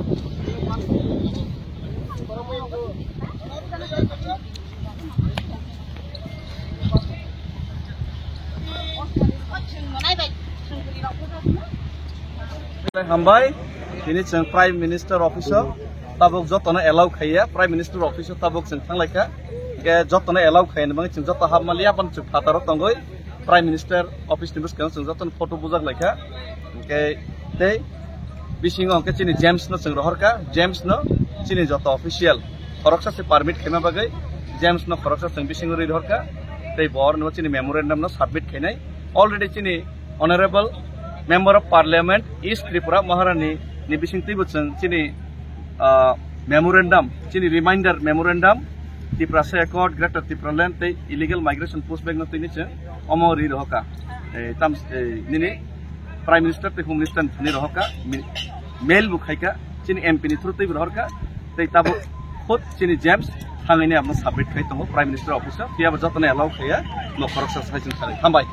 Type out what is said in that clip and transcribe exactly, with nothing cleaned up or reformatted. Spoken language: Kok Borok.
Hambai, tini chwng Prime Minister Office o tabuk jotono allow khaiya, Prime Minister Office o tabuk chwng thanglaikha. Ke jotono allow khaiya ni bagwi chwng joto hapmaliya, aboni chwng phataro tongwi Prime Minister Office ni bwskango chwng jotono photo bujak laikha. Hwnkhe tei bisingo hwnkhe chini James no chwng rohorkha, James no chini joto official khoroksa se permit khaima bagwi James no khoroksa chwng bisingo rwi rohorkha. Tei bo oroni chini memorandum no submit khainai. Already chini Honorable Member of Parliament East Tripura Maharani ni bising twibo chwng chini, ah, memorandum, chini reminder memorandum, Tiprasa Accord, Greater Tipraland tei illegal migration pushback no tini chwng omo ri rohoka. Eh, tam, eh, nini Prime Minister tei Home Minister ni thani rohoka, mi-, mail bo khaika, chini M P ni through tei bo rohorka, tei tabuk khud chini James thangwi ni amo submit khai tongo Prime Minister Office o, phiya bo jotono allow khaiya, no khoroksa sai chwng thangwi. Hambai.